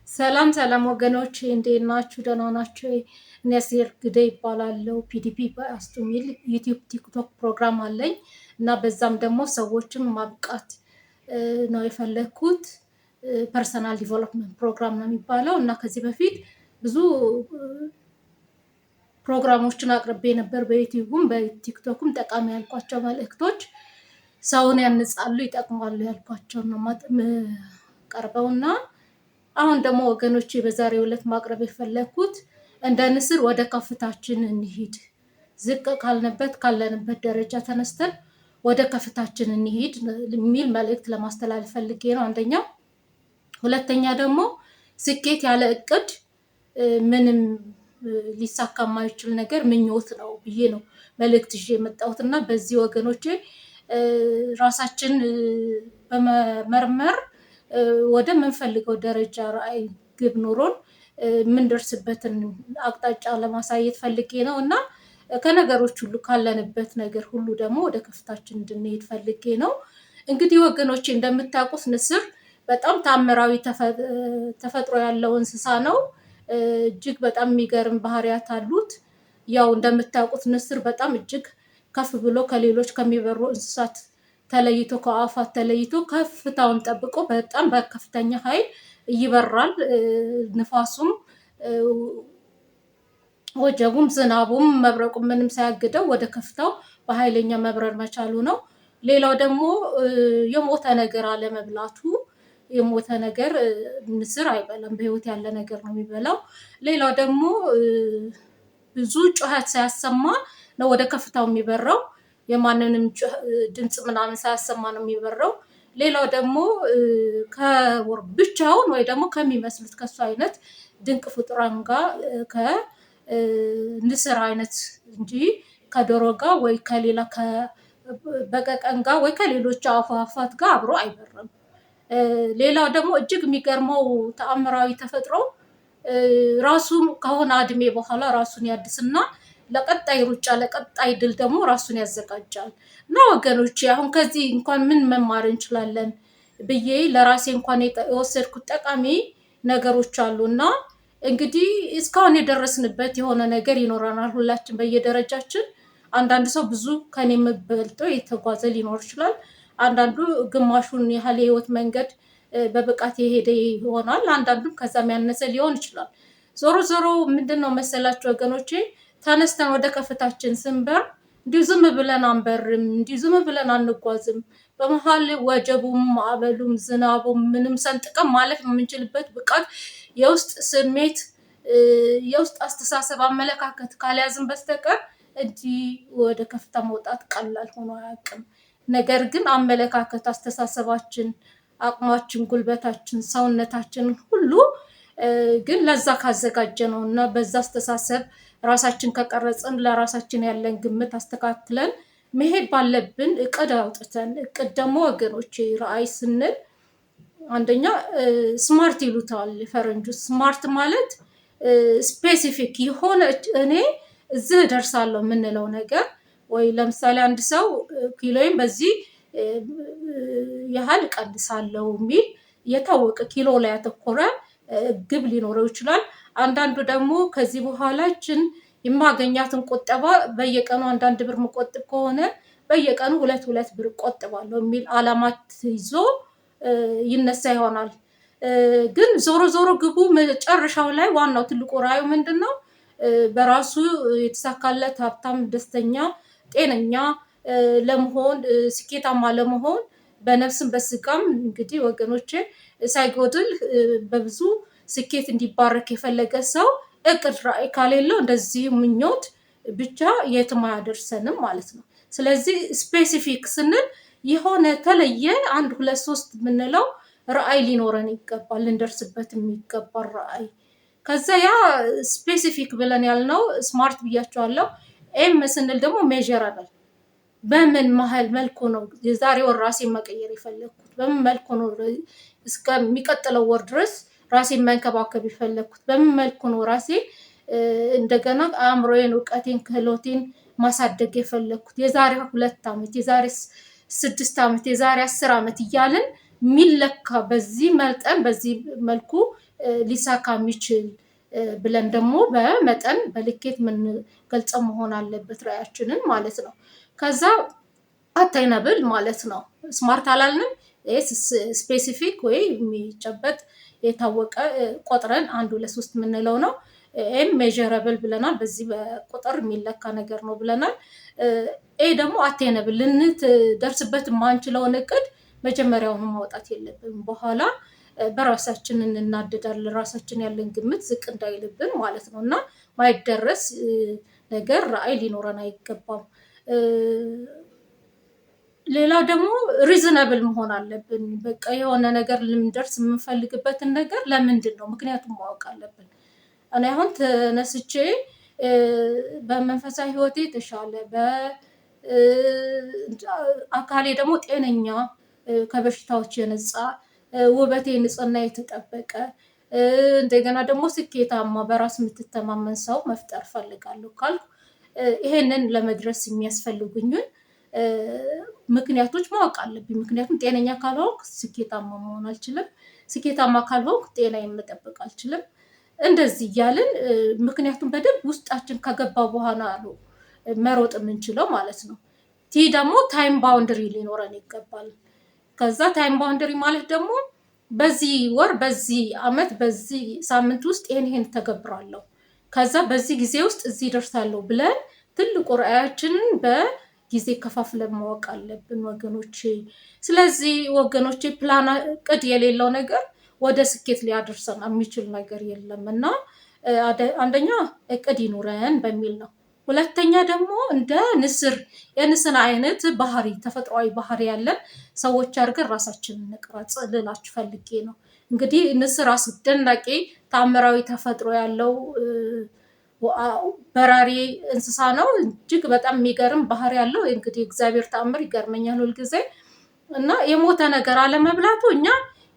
ሰላም ሰላም ወገኖች፣ እንዴት ናችሁ? ደህና ናችሁ? እኔ አስቴር ግደይ እባላለሁ። PDP በአስቱ የሚል YouTube፣ TikTok ፕሮግራም አለኝ እና በዛም ደግሞ ሰዎችን ማብቃት ነው የፈለግኩት። Personal development program ነው የሚባለው እና ከዚህ በፊት ብዙ ፕሮግራሞችን አቅርቤ ነበር። በ YouTubeም በ TikTokም ጠቃሚ ያልኳቸው መልእክቶች ሰውን ያንጻሉ፣ ይጠቅማሉ ያልኳቸው ነው ቀርበውና አሁን ደግሞ ወገኖቼ በዛሬው ዕለት ማቅረብ የፈለግኩት እንደ ንስር ወደ ከፍታችን እንሂድ፣ ዝቅ ካልንበት ካለንበት ደረጃ ተነስተን ወደ ከፍታችን እንሂድ የሚል መልእክት ለማስተላለፍ ፈልጌ ነው። አንደኛው። ሁለተኛ ደግሞ ስኬት ያለ እቅድ ምንም ሊሳካ የማይችል ነገር ምኞት ነው ብዬ ነው መልእክት ይዤ የመጣሁት እና በዚህ ወገኖቼ ራሳችን በመመርመር ወደ ምንፈልገው ደረጃ ራዕይ ግብ ኖሮን የምንደርስበትን አቅጣጫ ለማሳየት ፈልጌ ነው እና ከነገሮች ሁሉ ካለንበት ነገር ሁሉ ደግሞ ወደ ከፍታችን እንድንሄድ ፈልጌ ነው። እንግዲህ ወገኖቼ እንደምታውቁት ንስር በጣም ታምራዊ ተፈጥሮ ያለው እንስሳ ነው። እጅግ በጣም የሚገርም ባህሪያት አሉት። ያው እንደምታውቁት ንስር በጣም እጅግ ከፍ ብሎ ከሌሎች ከሚበሩ እንስሳት ተለይቶ፣ ከአዕዋፋት ተለይቶ ከፍታውን ጠብቆ በጣም በከፍተኛ ኃይል ይበራል። ንፋሱም፣ ወጀቡም፣ ዝናቡም፣ መብረቁም ምንም ሳያግደው ወደ ከፍታው በኃይለኛ መብረር መቻሉ ነው። ሌላው ደግሞ የሞተ ነገር አለመብላቱ። የሞተ ነገር ንስር አይበላም፣ በህይወት ያለ ነገር ነው የሚበላው። ሌላው ደግሞ ብዙ ጩኸት ሳያሰማ ነው ወደ ከፍታው የሚበራው። የማንንም ድምፅ ምናምን ሳያሰማ ነው የሚበራው። ሌላው ደግሞ ከወር ብቻውን ወይ ደግሞ ከሚመስሉት ከሱ አይነት ድንቅ ፍጡራን ጋር፣ ከንስር አይነት እንጂ ከዶሮ ጋር ወይ ከሌላ ከበቀቀን ጋር ወይ ከሌሎች አዕዋፋት ጋር አብሮ አይበርም። ሌላው ደግሞ እጅግ የሚገርመው ተአምራዊ ተፈጥሮ ራሱን ከሆነ እድሜ በኋላ ራሱን ያድስና ለቀጣይ ሩጫ ለቀጣይ ድል ደግሞ ራሱን ያዘጋጃል። እና ወገኖቼ አሁን ከዚህ እንኳን ምን መማር እንችላለን ብዬ ለራሴ እንኳን የወሰድኩት ጠቃሚ ነገሮች አሉ። እና እንግዲህ እስካሁን የደረስንበት የሆነ ነገር ይኖረናል ሁላችን በየደረጃችን። አንዳንድ ሰው ብዙ ከኔ የምበልጠው የተጓዘ ሊኖር ይችላል። አንዳንዱ ግማሹን ያህል የህይወት መንገድ በብቃት የሄደ ይሆናል። አንዳንዱም ከዛም ያነሰ ሊሆን ይችላል። ዞሮ ዞሮ ምንድን ነው መሰላችሁ ወገኖቼ፣ ተነስተን ወደ ከፍታችን ስንበር እንዲሁ ዝም ብለን አንበርም፣ እንዲሁ ዝም ብለን አንጓዝም። በመሀል ወጀቡም፣ ማዕበሉም፣ ዝናቡም ምንም ሰንጥቀን ማለፍ የምንችልበት ብቃት የውስጥ ስሜት፣ የውስጥ አስተሳሰብ፣ አመለካከት ካልያዝን በስተቀር እንዲህ ወደ ከፍታ መውጣት ቀላል ሆኖ አያውቅም። ነገር ግን አመለካከት፣ አስተሳሰባችን፣ አቅማችን፣ ጉልበታችን፣ ሰውነታችን ሁሉ ግን ለዛ ካዘጋጀ ነው እና በዛ አስተሳሰብ ራሳችን ከቀረጽን፣ ለራሳችን ያለን ግምት አስተካክለን መሄድ ባለብን እቅድ አውጥተን፣ እቅድ ደግሞ ወገኖች ራዕይ ስንል አንደኛ SMART ይሉታል ፈረንጁ። SMART ማለት specific የሆነ እኔ እዚህ እደርሳለሁ የምንለው ነገር ወይ ለምሳሌ አንድ ሰው ኪሎዬን በዚህ ያህል እቀንሳለሁ የሚል የታወቀ ኪሎ ላይ ያተኮረ ግብ ሊኖረው ይችላል። አንዳንዱ ደግሞ ከዚህ በኋላችን የማገኛትን ቁጠባ በየቀኑ አንዳንድ ብር የምቆጥብ ከሆነ በየቀኑ ሁለት ሁለት ብር እቆጥባለሁ የሚል አላማት ይዞ ይነሳ ይሆናል። ግን ዞሮ ዞሮ ግቡ መጨረሻው ላይ ዋናው ትልቁ ራዕዩ ምንድን ነው? በራሱ የተሳካለት ሀብታም፣ ደስተኛ፣ ጤነኛ ለመሆን፣ ስኬታማ ለመሆን፣ በነፍስም በስጋም እንግዲህ ወገኖቼ ሳይጎድል በብዙ ስኬት እንዲባረክ የፈለገ ሰው እቅድ ራዕይ ከሌለው እንደዚህ ምኞት ብቻ የትም አያደርሰንም ማለት ነው። ስለዚህ specific ስንል የሆነ ተለየ አንድ ሁለት ሶስት የምንለው ራዕይ ሊኖረን ይገባል፣ ልንደርስበት የሚገባል ራዕይ። ከዛ ያ specific ብለን ያልነው SMART ብያቸዋለሁ። M ስንል ደግሞ measurable፣ በምን መሀል መልኩ ነው የዛሬ ወር ራሴን መቀየር የፈለግኩት? በምን መልኩ ነው እስከሚቀጥለው ወር ድረስ ራሴን መንከባከብ የፈለግኩት? በምን መልኩ ነው ራሴ እንደገና አእምሮዬን፣ እውቀቴን፣ ክህሎቴን ማሳደግ የፈለግኩት? የዛሬ 2 ዓመት፣ የዛሬ 6 ዓመት፣ የዛሬ 10 ዓመት እያልን የሚለካ በዚህ መጠን በዚህ መልኩ ሊሳካ የሚችል ብለን ደግሞ በመጠን በልኬት የምንገልጸው መሆን አለበት ራዕያችንን ማለት ነው። ከዛ attainable ማለት ነው። SMART አላልንም። Specific ወይ የሚጨበጥ የታወቀ ቆጥረን አንድ ሁለት ሶስት የምንለው ነው። M measurable ብለናል። በዚህ በቁጥር የሚለካ ነገር ነው ብለናል። A ደግሞ attainable፣ ልንደርስበት የማንችለውን እቅድ መጀመሪያውኑ ማውጣት የለብንም። በኋላ በራሳችን እንናደዳለን። ራሳችን ያለን ግምት ዝቅ እንዳይልብን ማለት ነው። እና ማይደረስ ነገር ራዕይ ሊኖረን አይገባም። ሌላው ደግሞ reasonable መሆን አለብን። በቃ የሆነ ነገር ልንደርስ የምንፈልግበትን ነገር ለምንድን ነው ምክንያቱም ማወቅ አለብን። እኔ አሁን ተነስቼ በመንፈሳዊ ሕይወቴ የተሻለ፣ በአካሌ ደግሞ ጤነኛ፣ ከበሽታዎች የነጻ፣ ውበቴ ንጽህና የተጠበቀ፣ እንደገና ደግሞ ስኬታማ በራስ የምትተማመን ሰው መፍጠር ፈልጋለሁ ካልኩ ይሄንን ለመድረስ የሚያስፈልጉኝን ምክንያቶች ማወቅ አለብኝ። ምክንያቱም ጤነኛ ካልሆንኩ ስኬታማ መሆን አልችልም። ስኬታማ ካልሆንኩ ጤናዬን መጠበቅ አልችልም። እንደዚህ እያልን ምክንያቱም በደንብ ውስጣችን ከገባ በኋላ ነው መሮጥ የምንችለው ማለት ነው። T ደግሞ time boundary ሊኖረን ይገባል። ከዛ time boundary ማለት ደግሞ በዚህ ወር፣ በዚህ አመት፣ በዚህ ሳምንት ውስጥ ይሄን ይሄን ተገብራለሁ፣ ከዛ በዚህ ጊዜ ውስጥ እዚህ ደርሳለሁ ብለን ትልቁ ራዕያችንን በጊዜ ከፋፍለን ማወቅ አለብን ወገኖቼ። ስለዚህ ወገኖቼ ፕላን እቅድ የሌለው ነገር ወደ ስኬት ሊያደርሰን የሚችል ነገር የለም እና አንደኛ እቅድ ይኑረን በሚል ነው። ሁለተኛ ደግሞ እንደ ንስር የንስር አይነት ባህሪ፣ ተፈጥሯዊ ባህሪ ያለን ሰዎች አድርገን ራሳችንን እንቅረጽ ልላችሁ ፈልጌ ነው። እንግዲህ ንስር አስደናቂ ተአምራዊ ተፈጥሮ ያለው በራሪ እንስሳ ነው። እጅግ በጣም የሚገርም ባህሪ ያለው፣ እንግዲህ እግዚአብሔር ተአምር ይገርመኛል ሁልጊዜ። እና የሞተ ነገር አለመብላቱ እኛ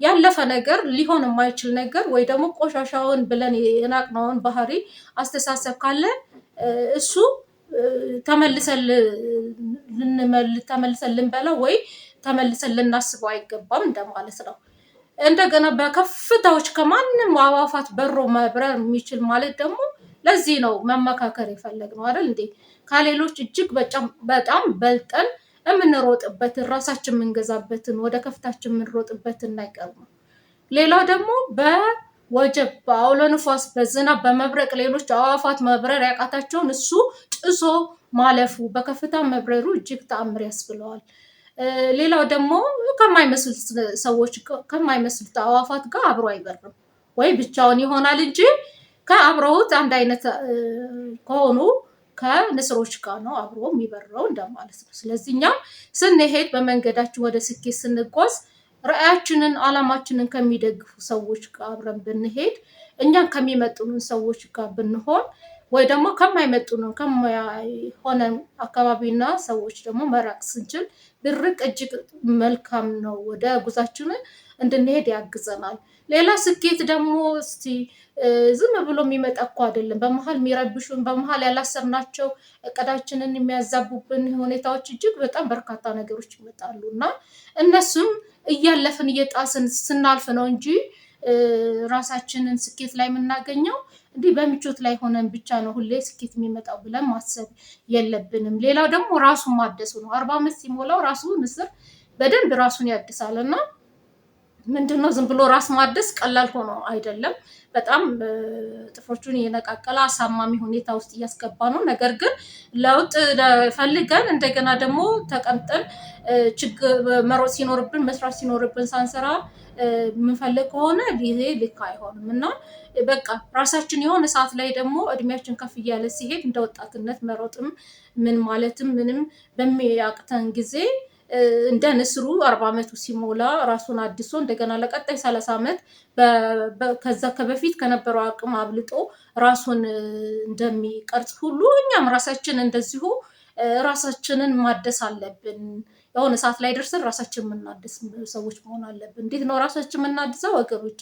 ያለፈ ነገር፣ ሊሆን የማይችል ነገር ወይ ደግሞ ቆሻሻውን ብለን የናቅነውን ባህሪ አስተሳሰብ ካለ እሱ ተመልሰን ልንበላው ወይ ተመልሰን ልናስበው አይገባም እንደማለት ነው። እንደገና በከፍታዎች ከማንም አዕዋፋት በሮ መብረር የሚችል ማለት ደግሞ ለዚህ ነው መመካከር የፈለግነው አይደል እንዴ? ከሌሎች እጅግ በጣም በልጠን የምንሮጥበትን፣ ራሳችን የምንገዛበትን፣ ወደ ከፍታችን የምንሮጥበትን ነገር ነው። ሌላው ደግሞ በወጀብ፣ በአውሎ ንፋስ፣ በዝናብ፣ በመብረቅ ሌሎች አዕዋፋት መብረር ያቃታቸውን እሱ ጥሶ ማለፉ፣ በከፍታ መብረሩ እጅግ ተአምር ያስብለዋል። ሌላው ደግሞ ከማይመስሉት ሰዎች፣ ከማይመስሉት አዕዋፋት ጋር አብሮ አይበርም፣ ወይ ብቻውን ይሆናል እንጂ ከአብረውት አንድ አይነት ከሆኑ ከንስሮች ጋር ነው አብሮ የሚበረው እንደማለት ነው። ስለዚህ እኛም ስንሄድ በመንገዳችን ወደ ስኬት ስንጓዝ ራዕያችንን አላማችንን ከሚደግፉ ሰዎች ጋር አብረን ብንሄድ፣ እኛን ከሚመጥኑን ሰዎች ጋር ብንሆን ወይ ደግሞ ከማይመጥኑን ከማይሆነን አካባቢና ሰዎች ደግሞ መራቅ ስንችል ብርቅ እጅግ መልካም ነው። ወደ ጉዟችን እንድንሄድ ያግዘናል። ሌላ ስኬት ደግሞ እስቲ ዝም ብሎ የሚመጣ እኮ አይደለም። በመሀል የሚረብሹን፣ በመሀል ያላሰብናቸው እቅዳችንን የሚያዛቡብን ሁኔታዎች እጅግ በጣም በርካታ ነገሮች ይመጣሉ እና እነሱም እያለፍን እየጣስን ስናልፍ ነው እንጂ ራሳችንን ስኬት ላይ የምናገኘው እንዲህ በምቾት ላይ ሆነን ብቻ ነው ሁሌ ስኬት የሚመጣው ብለን ማሰብ የለብንም። ሌላው ደግሞ ራሱን ማደሱ ነው። 40 ዓመት ሲሞላው ራሱ ንስር በደንብ ራሱን ያድሳል። እና ምንድነው ዝም ብሎ ራስ ማደስ ቀላል ሆኖ አይደለም። በጣም ጥፍሮቹን እየነቃቀለ አሳማሚ ሁኔታ ውስጥ እያስገባ ነው። ነገር ግን ለውጥ ፈልገን እንደገና ደግሞ ተቀምጠን ችግር መሮጥ ሲኖርብን፣ መስራት ሲኖርብን ሳንሰራ የምንፈልግ ከሆነ ይሄ ልክ አይሆንም። እና በቃ ራሳችን የሆነ ሰዓት ላይ ደግሞ እድሜያችን ከፍ እያለ ሲሄድ እንደ ወጣትነት መሮጥም ምን ማለትም ምንም በሚያቅተን ጊዜ እንደ ንስሩ 40 ዓመቱ ሲሞላ ራሱን አድሶ እንደገና ለቀጣይ 30 ዓመት ከዛ ከበፊት ከነበረው አቅም አብልጦ ራሱን እንደሚቀርጽ ሁሉ እኛም ራሳችን እንደዚሁ ራሳችንን ማደስ አለብን። የሆነ ሰዓት ላይ ደርሰን ራሳችን የምናድስ ሰዎች መሆን አለብን። እንዴት ነው ራሳችን የምናድሰው ወገኖቼ?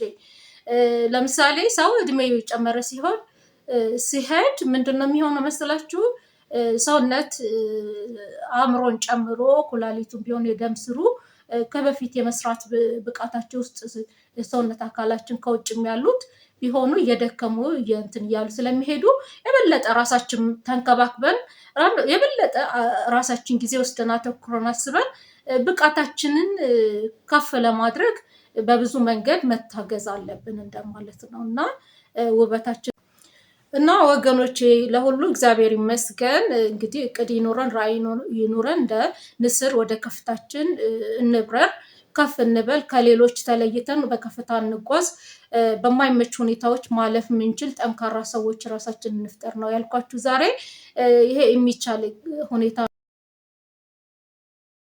ለምሳሌ ሰው እድሜ ጨመረ ሲሆን ሲሄድ ምንድን ነው የሚሆነው መሰላችሁ? ሰውነት አእምሮን ጨምሮ ኩላሊቱን ቢሆን የደም ስሩ ከበፊት የመስራት ብቃታቸው ውስጥ የሰውነት አካላችን ከውጭም ያሉት ቢሆኑ እየደከሙ እንትን እያሉ ስለሚሄዱ የበለጠ ራሳችን ተንከባክበን የበለጠ ራሳችን ጊዜ ወስደን አተኩረን አስበን ብቃታችንን ከፍ ለማድረግ በብዙ መንገድ መታገዝ አለብን እንደማለት ነው። እና ውበታችን እና ወገኖቼ ለሁሉ እግዚአብሔር ይመስገን። እንግዲህ እቅድ ይኑረን፣ ራዕይ ይኑረን፣ እንደ ንስር ወደ ከፍታችን እንብረር፣ ከፍ እንበል፣ ከሌሎች ተለይተን በከፍታ እንጓዝ። በማይመች ሁኔታዎች ማለፍ የምንችል ጠንካራ ሰዎች ራሳችን እንፍጠር ነው ያልኳችሁ ዛሬ። ይሄ የሚቻል ሁኔታ።